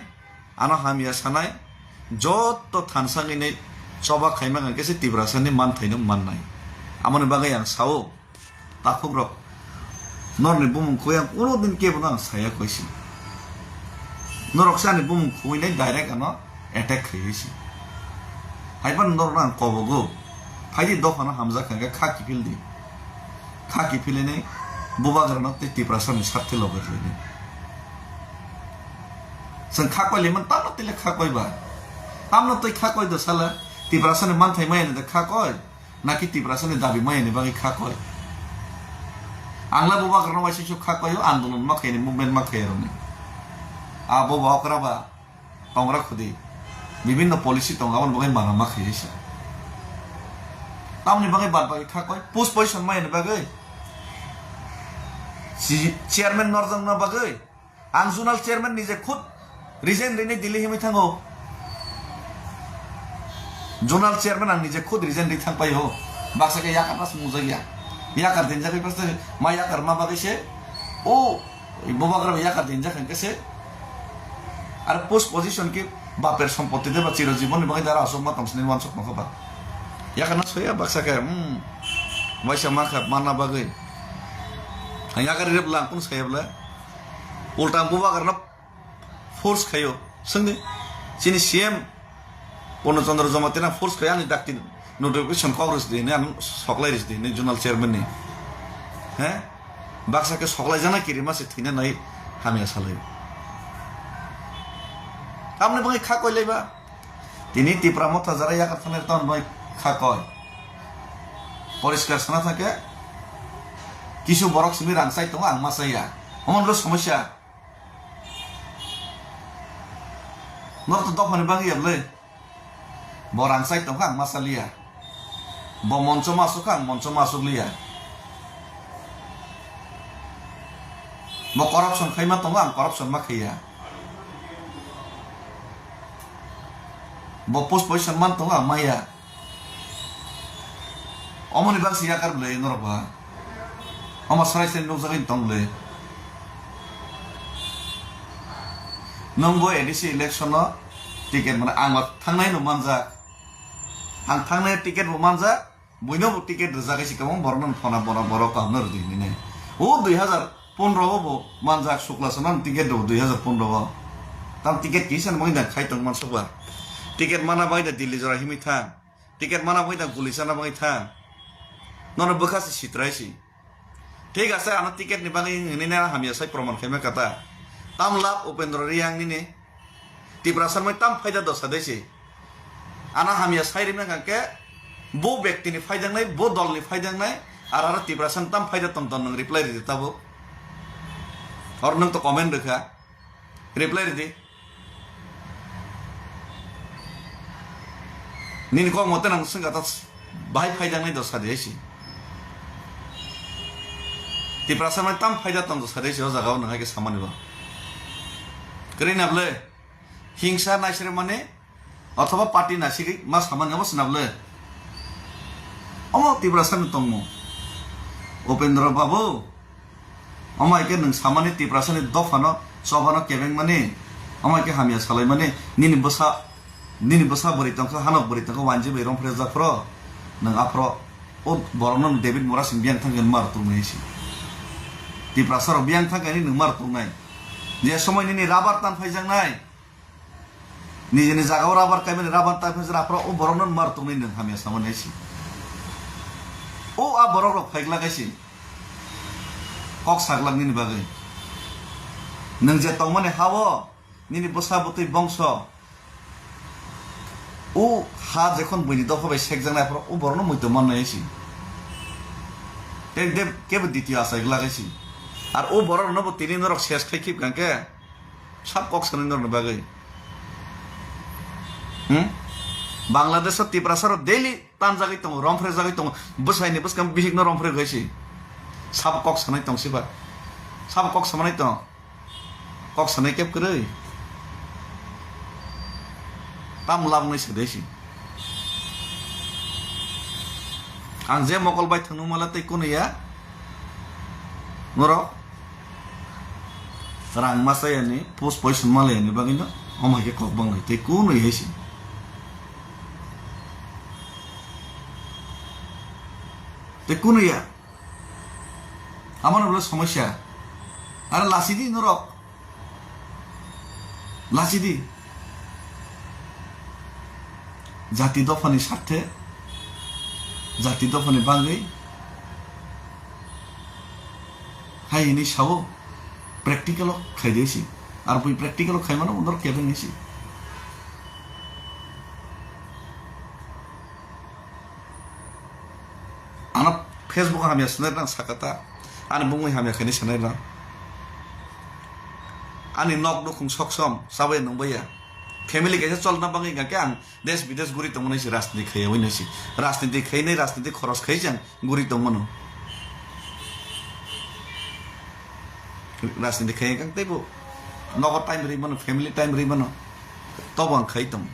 ano hamya sanai, joto thansa wngwi choba khaima hwnkhe se Tiprasani manthaino mannai. Amoni bagwi ang sao, Takhukrok, norokni bumung khugwi ang kuno din kebono ang saya koi si. Norok se ani bumung khugwi nai direct ano attack khaiwi si. Haiphano norokno ang kobogo, phaidi dophano hamjak kha khe kha kiphil di. Kha kiphilini bubagrano tei Tiprasani sarthi loge khlaidi. Chwng kha koi limani tamno tile kha koi ba. Tamno tei kha koi do sala Tiprasani manthai maya ni da kha koi. Naki Tiprasani dabi maya ni bagwi kha koi. Ang le bubagrano waisa su kha koi o, andolon ma khaini, movement ma khairokni. A bo ba okra ba tongra khudi. Bibinno policy tongo, aboni bagwi mana ma khaiwi se. Tamni bagwi bad bagwi kha koi, post position maya ni bagwi. Si chairman norjakna bagwi. Ang zonal chairman nije khud resign rini Delhi himwi thango. Zonal chairman ang nije khud resign ri thang pai ho. Baksa khe yakar nas mujak ya. Yakar din jagwi baksa ma yakar ma bagwi se. O bubagra yakar din jak hwnkhe se. Ar post position ki baper sompotti de ba chiro jibon ni bagwi dara asok ma tong sini wansok ma kha ba. Yakar na soya baksa khe, hmm. Waisa ma kha mana bagwi. Ang yakar rep lang kun saya bla. Ulta ang bubagrano force khaio. Swngdi, chini C M Purno Chandra Jamatia force khaio ani dakti notification kok rwsdi hinwi ano soklai rwsdi hinwi zonal chairman ni. He? Baksa khe soklaijaknai kirima se thwina nai hamya salai. Tamni bagwi kha koi laiba. Tini Tipra Motha jara yakar thanai tamni bagwi kha koi. Poriskar sana thangkhe kisu borok simi rang chai tongo ang ma chaya. Omo nokle somosya. Norok to dophani bagwi ya bwle. Bo rang chai tongkha ang ma cha liya. Bo moncho ma asuk kha ang moncho ma asuk liya. Bo corruption khaima tongo ang corruption ma khaiya. Bo post position man tongo ang maya. Omoni baksa yakar bwlai norok ba. Omo sarai sarai nukjagwi tong bwlai. Nwng bo A D C election o ticket mane ang thangnai no manjak. Ang thangnai ticket bo manjak. Buino bo ticket rwjak hai si kwbang borok no phone bona borok kaham no rwdi hinwi nai. O dui hazar pondro o bo manjak Sukla Chana no ticket rw dui hazar pondro o. Tam ticket kisa no bagwi da khai tong mansuk ba. Ticket mana bagwi da Delhi jora himwi thang. Ticket mana bagwi da guli chana bagwi thang. Nono bwkha se sitrai si. Thik ase ano ticket ni bagwi hinwi nai hamya sai proman khaima kata. Tam lab Upendra Reang nini. Tiprasa mai tam phaida dosa dei si. Ano hamya sai rimna khe bo bektini phaijaknai, bo dolni phaijaknai, ar aro Tiprasa ni tam phaijak tong tong nwng reply ridi tabuk. Or nwng to comment rwkha, reply ridi. Nini kok mote nang swngkha ta bahai phaijaknai do sadi hai si. Tiprasa mai tam phaijak tong do sadi hai si o jaga o nwng hai khe samani bo. Kwrwi na bwle? Hingsa naisre mani othoba party nasigwi ma samani obo swnam le. Omo Tiprasa ni tongmung. Upendra Babu, omo hai khe nwng samani Tiprasa ni dopha no, choba no kebeng mani, omo hai khe hamya salai mani, nini bwsa, nini bwsa bwrwi tongkha, hanok bwrwi tongkha, wanji bai romphre japhro, nwng aphro, o borok no David Murasing biyang thang khe mar tung nai si. Tiprasa rok biyang thang khe nwng mar tung nai. Je somoi nini rabar tan phaijaknai, nijini jaga o rabar kaimani rabar ta phai jra aphro o borok no mar tung nai nwng hamya samani hai si. O a borok rok phai glak hai si. Kok saglak nini bagwi. Nwng je tongmani ha o, nini bwsa bwtwi bongso, o ha jekhon buini dopha bai sekjaknai aphro o borok no muitu man nai hai si. Tei de kebo ditio achai glak hai si. Ar o borok no bo tini norok ses khai khip kang khe. Sab kok sanai norokni bagwi. Hmm? Bangladesh o Tiprasa rok daily tanjagwi tongo, romphre jagwi tongo. Bwsaini bwskang bihik no romphre gwi si. Sab kok sanai tong siba. Sab kok samanai tong. Kok sanai kep kwrwi. Tam lamnai se desi. Ang je mokol bai thangno mala tei kunu ya. Norok rang masa yani, post poison mala yani bagwi no. Omo hai khe kok bang lai tei kunu ya si. Tei kunu ya. Amano bole somosya. Aro lachidi norok. Lachidi. Jati dophani sarthe, jati dophani bagwi hai hwnwi sao, practical o khaide si. Ar bui practical o khaimano norok kebeng si. Ano Facebook o hamya sanai rang sakata. Ani bumui hamya khaini sanai rang. Ani nok nukhung soksom sabai nungbaiya. Family kaisa cholna bagwi hingkha khe ang desh bidesh guri tongmani si rajniti khaiya wino si. Rajniti khainai rajniti khoros khai jang guri tongmano. Rajniti khaiya kang teibo nogo time ri mano, family time ri mano. Tobo ang khai tong.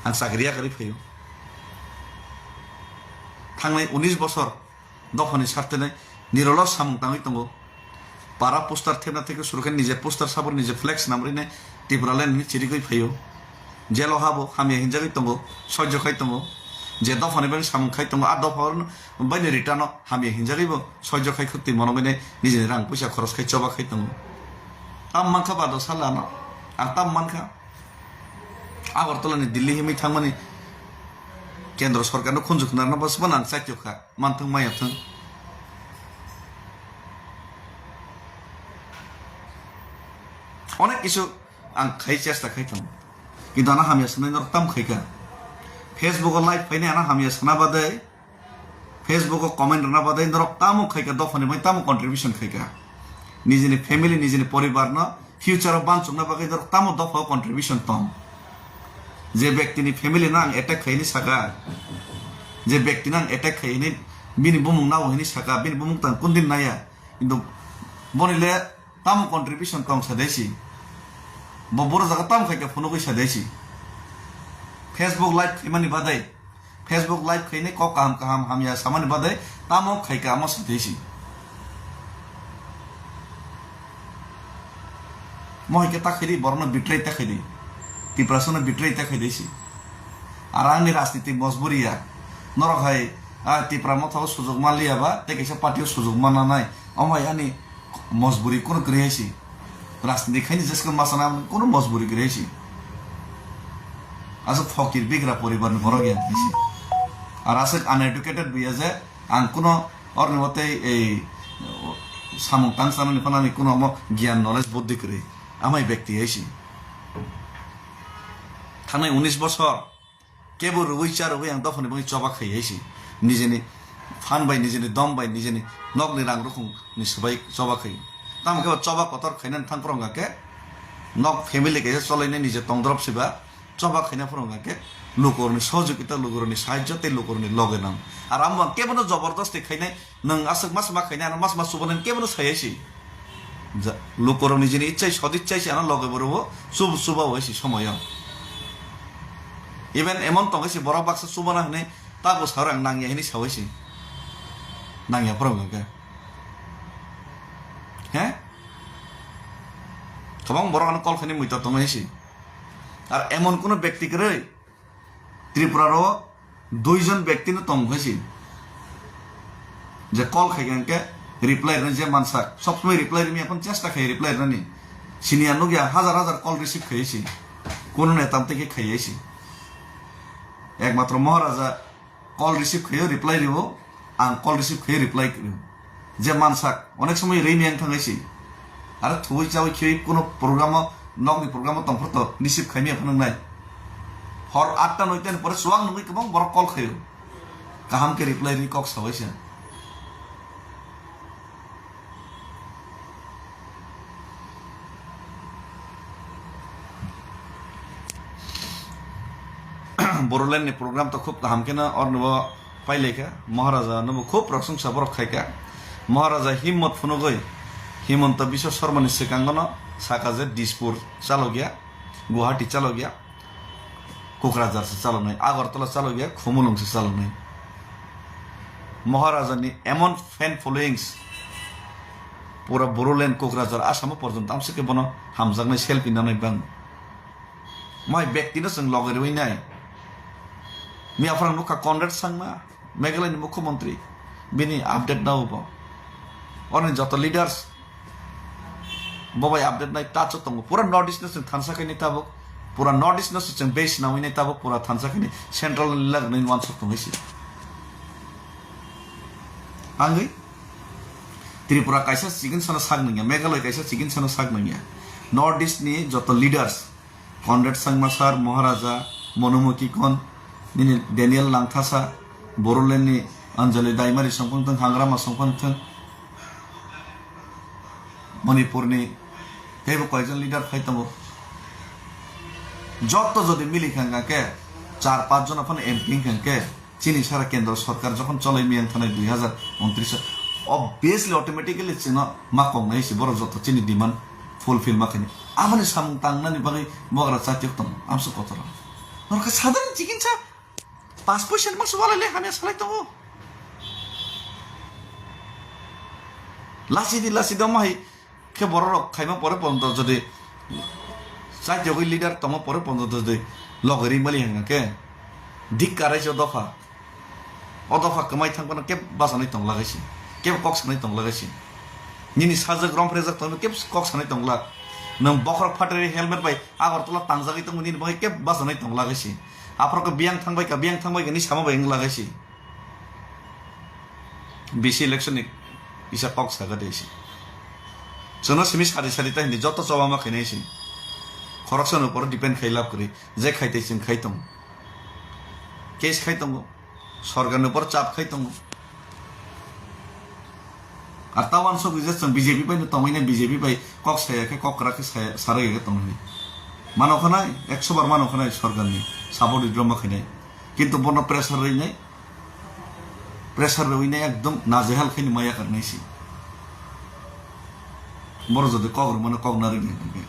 Ang chakri yakari phaio. Thangnai unis bosor dophani sartene nirolo samung tangwi tongo. Para poster thepna theke suru khe nije poster sabo nije flex namrine Tipraland ni chirigwi phaio. Jelo habo hamya hinjagwi tongo, sojjo khai tongo. Je dophani bagwi samung khai tongo, a dopha baini return o hamya hinjagwi bo sojjo khai khwtwi monogwine nijeni rang puisa khoros khai choba khai tongo. Tam mankha bado salano, ang tam mankha. Agartala ni Delhi himwi thangmani kendro sorkar no khunju khna rwna bwswk phano ang chaitokha, manthung maya thung. Onek kisu ang khai chesta khai thang. Kintu ano hamya sanai norok tam khai kha. Facebook o live phainai ano hamya sana badai. Facebook o comment rwna bagwi norok tamo khaika, dophani bai tamo contribution khaika? Nijini family, nijini poribar no future o bansukna bagwi norok tamo dopha o contribution tong? Je bektini family no ang attack khaini saka, je bektino ang attack khaini, bini bumung nao hini saka, bini bumung tang kundin naya, kintu boni le tamo contribution tong sa desi? Bo boro jaga tamo khaika phunugwi sa desi? Facebook live khaimani badai, Facebook live khainai kok kaham kaham hamya samani badai tamo khaika amo sathai si. Mo hai khe ta khaidi, borokno betray ta khaidi, Tiprasano betray ta khaidi si. Ar ani rajniti mojburi ya. Norok hai, ah, Tipra Motha o sujuk manliya ba, tei kaisa party o sujuk manna nai. Omo hai ani mojburi kunu kwrwi hai si. Rajniti khaini jeske masana kunu mojburi kwrwi hai si. Aswk phokir bigra poribar ni borok ya hai si. Ar aswk uneducated bo ya je ang kuno orni watei ei samung tang sanani phano ani kuno omo gyan knowledge buddhi kwrwi. Amai bekti hai si. Thangnai unis bosor Kebo rwui cha rwui ang dophani bagwi choba khai hai si. Nijeni phan bai, nijeni dom bai, nijeni nokni rang rukhung ni swbai choba khai. Tamo khe bo choba kotor khainani thang phuru hwnkha khe nok family kaisa cholainai nije tongdrop siba choba khaina phuru hwnkha khe lukurokni sohojogita, lukurokni sahajjo tei lukurokni loge nang. Ar amo ang kebono jobordosti khainai Nwng aswk mas ma khaina ano mas ma chubanani kebono sai hai si. Ja, lukurok nijini ichai sodichai si ano loge borobo chub-, chuba hai si somoyo. Even emon tong hai si borok baksa chubana hinwi tabo sa rang nangya hinwi sa hai si. Nangya phoro hwnkhe. He? Kwbang borok ano kol khainwi muitor tong hai si. Ar emon kuno bekti kwrwi Tripura ro duijon bekti no tong khe si. Je call khai khe reply rwna je mansak, sob somoi reply rwmi aphano chesta khai reply rwnani. Sini ang nukya hajar hajar call receive khai si. Kuno neta tei khe khai si. Ekmatro Maharaja call receive khai reply rwo, ang call receive khai reply rwo. Je mansak, onek somoi rwi miyang thangwi si. Aro thuwi chawi khiwi kuno programo, nokni programo tongphor to receive khaimya phano wngnai. Hor atta noita ni pore chuwak nungwi kwbang borok call khaio. Kaham khe reply rwi kok sawi se. Bodoland ni program to khub kaham kheno ornibo pailaikha. Maharaja nobo khub prosongsa borok khaikha. Maharaja himmot phunugwi Himanta Biswa Sarma ni swkango no saka je Dispur chalokya, Guwahati chalokya, Kokrajhar se chaloknai, Agartala chalokya, Khumulwng se chaloknai. Maharaja ni emon fan followings pura Bodoland, Kokrajhar, Asamo porjonto amsike bono hamjaknai selfie nanai bang. Mai bekti no chwng loge rwi nai. Miya phwrang nukha Conrad Sangma, Meghalaya ni Mukhyamantri, bini update nao bo. Oroni joto leaders bo bai update nai touch o tongo. Pura North East no chwng thansa khaini tabuk, pura North East no chwng base nawi nai tabuk, pura thansa khaini central ni lagni wansuk tongwi si. Angwi Tripura kaisa chikon sano sak nangya, Meghalaya kaisa chikon sano sak nangya. North East ni joto leaders Conrad Sangma sir, Maharaja, Monomuki Kon, nini Daniel Langthasa, Bodoland ni Anjali Daimari songphang thung, Hangrama songphang thung, Manipur ni teibo koijon leader phai tongo. Joto jodi mili kha hwnkha khe char panch jona phano M P wngkha khe, Chini sara kendro sorkar jokhon cholai miyang thanai dui hazar untris o, obviously, automatically chwngno ma kongnai se borok joto chini demand fulfill ma khaini. Aboni samung tangnani bagwi bogra chatiok tongo, amso kotor. Norokhe sadharon chikinsa pas poisa ni masa walai le hamya salai tongo. Lasi di, lasi di, omo hai khe borok rok khaima pore ponto jodi chaitogwi leader tongma pore ponto jodi logwi ri mali hwnga khe dik karai se o dopha. O dopha kwmai thang phano kebo bachanai tong lagai se, kebo kok sanai tong lagai se. Nini sajak rom phrejak tongwi kebo kok sanai tong la. Nwng bokhorok phatari helmet bai Agartala tangjagwi tongwi nini bagwi kebo bachanai tong lagai se. Aphoro khe biyang thangbai ka, biyang thangbai ka ni sama bai wng lagai se. B C election ni kisa kok saga de se. Chwngno simi sari sari ta hindi joto choba ma khainai se. Khoroksa ni upor depend khai lab kwrwi. Je khai tei chwng khai tongo. Case khai tongo. Sorkar ni upor chap khai tongo. Ar ta wansok rijak chwng B J P bai no tongwi nai, B J P bai kok saya khe, kok kwrak khe saya, sarai khe tongwi. Mano khanai, ekso bar mano khanai sorkar ni support withdraw ma khainai. Kintu bono pressure rwi nai. Pressure rwi nai ekdom najehal khaini maya karnai si. Boro jodi kok rwmano kok narwi nai hwnkhe.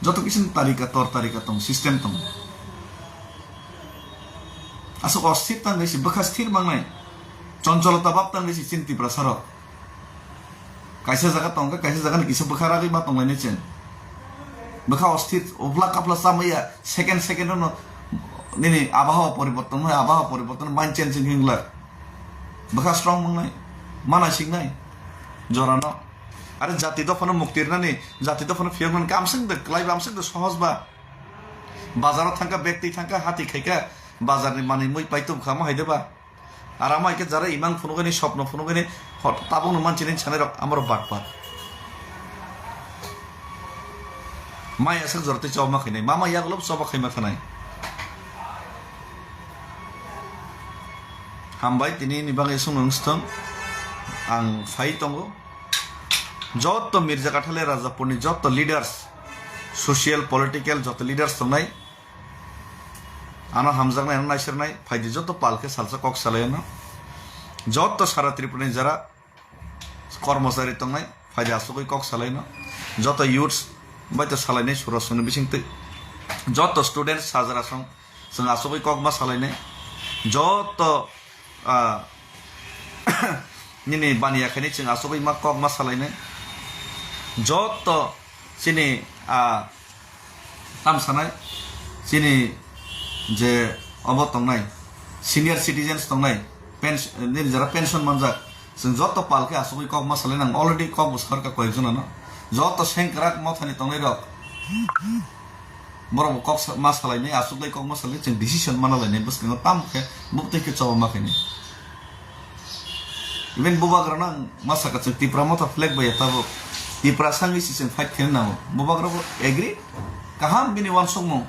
Joto kisa tarika, tor tarika tong, system tong. Aswk osthir tang si, bwkha sthir mangnai. Choncholota bab tang si chini Tiprasa rok. Kaisa jaga tongkha, kaisa jaga ni kisa bwkha ragwi ma tonglainai chwng. Bwkha osthir, upla kapla chamaya, second second no nini abhawa poriborton, abhawa poriborton, mind changing hinglak. Bwkha strong mangnai, mana singnai, jorano. Are jati dophano mukti rwnani, jati dophano phiyoknani kamswng de, kwlaiba amswk de sohoj ba. Bazaro thangkha, bag twi thangkha, hati khaikha, bazarni manwi mui paitubkha, omo hai de ba. Ar amo hai khe jara imang phunugani, sopno phunugani, hot-, tabukno manchini sanai rok, amoro batpar. Mai aswk jora tei choba ma khainai, mama yagulo choba khaima khanai. Hambai tini ni bagwi sung nung sthong. Ang phai tongo. Jotto Mirza Kathale Rajapurni jotto leaders, social, political jotto leaders tongnai. Ano hamjaknai, ano naisirnai, phaidi jotto pal khe salsa kok salai ano. Jotto sara Tripura ni jara kormochari tongnai, phaidi asugwi kok salaino. Jotto youths bai to salainai surasongni bisingtwi. Jotto students sajra song, chwng asugwi kok ma salainai. Jotto, ah, nini baniya khaini chwng asugwi ma kok ma salainai. Jotto chini, ah, tam sanai, chini je obo tongnai, senior citizens tongnai, pens-, nini jara pension manjak, chwng jotto pal khe asugwi kok ma salai nang, already kok bo sarka koyek jonano, jotto sengkrak mothani tongnai rok, borok bo kok sa-, ma salainai, asugwi kok ma salai, chwng decision mana lainai, bwskango tam khe bubtwi khe choba ma khainai. Even bubagrano ang ma saka, chwng Tipra Motha flag bai ya tabuk. Tipra sangwi si chwng fight khaina nango. Bubagra bo agree? Kaham bini uansukmung.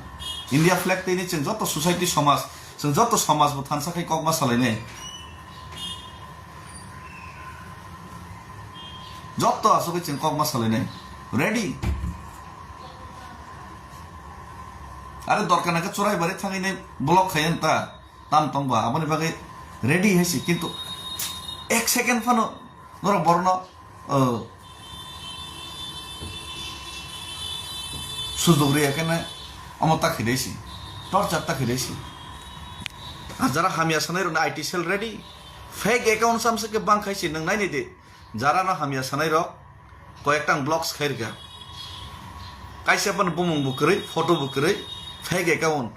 India flag twi ni chwng joto society somaj, chwng joto somaj bo thansa khai kok ma salainai. Joto asugwi chwng kok ma salainai. Ready? Are dorkar nangkhe Churaibari thangwi nai block khai ta. Tam tong ba, aboni bagwi ready hai si, kintu ek second phano norok borokno, uh, sujok riya khe nai, omo ta khidai si, torture ta khidai si. Ar jara hamya sanai rokni I T cell ready, fake account samsa khe bang khai si, nwng nai nai di, jara no hamya sanai rok koyek tang blocks khai rikha, kaisa phano bumung bo kwrwi, photo bo kwrwi, fake account.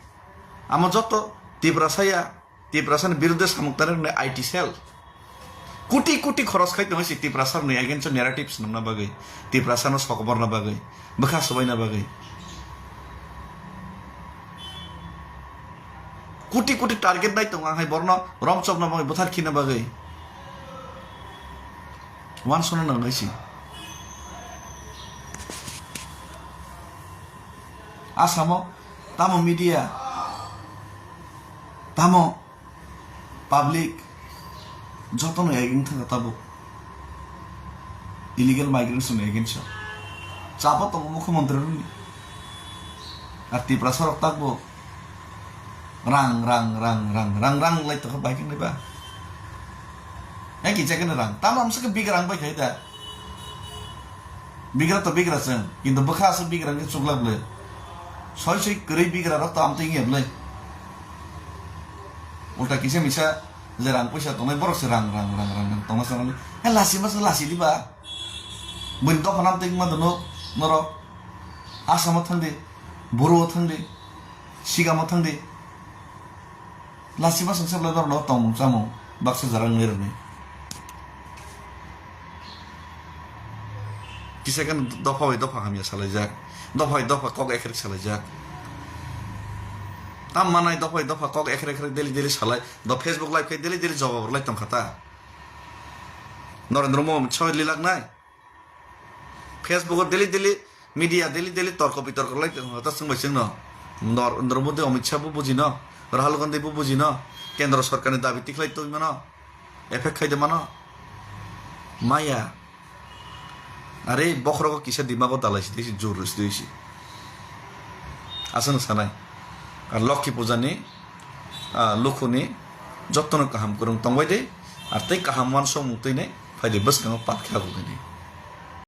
Amo joto Tiprasa ya, Tiprasani biruddhe samung tangnai rokni I T cell. Kuti kuti khoros khai tongo si Tiprasa rokni against o narrative swnamna bagwi, Tiprasano sokoborna bagwi, bwkha swbaina bagwi. Kuti kuti target nai tongo ang hai borno romchokna bagwi, bwthar khina bagwi. Uansukna nangnai si. Asamo tamo media, tamo public, jotono against thangkha tabuk. Illegal migrants ni against o. Chapa tongo mukhyamantri rokni. Ar Tiprasa rok takbo rang, rang, rang lai tongkha bai khe nai ba. Hai kisa khe rang. Tamo amsa khe big rang bai khai da. Bigra to bigra chwng, kintu bwkha aswk bigra wngkhe chuklak bwle. Soi soi kwrwi bigra rok to amtwi wngya bwle. Ulta kisa misa je rang puisa tongnai borok se rang, rang, rang, rang, rang tongma chwng. He lasi masa lasi diba. Buini dopha nam twi ma dono norok. Asamo thangdi, Boro o thangdi, Sigamo thangdi. Lachima songsa belai borokno tongmung chamung baksa jora wngwi rwnai. Kisa khe dopha bai dopha hamya salaijak, dopha bai dopha kok ekrek salaijak. Tam manai dopha bai dopha kok ekrek ekrek daily daily salai, do Facebook live khai daily daily jawab rwlai tongkha ta. Narendra Modi soi lilak nai. Facebook o daily daily media daily daily torko bitorko lai tong ta chwng bai chwngno. Nor-, Narendra Modi, Amit Shah bo bujino, Rahul Gandhi bo bujino, kendro sorkarni dabi tikhlai tongmano, effect khaide mano. Maya. Are bokhorogo kisa dimago dalai si, si jur si, si. Aswng sanai. Ar Lokhi Puja ni, ah, lukhuni jottono kaham kwrwng tongbai de, ar tei kaham uansukmung twi nai phai de bwskango pat khe agugai nai.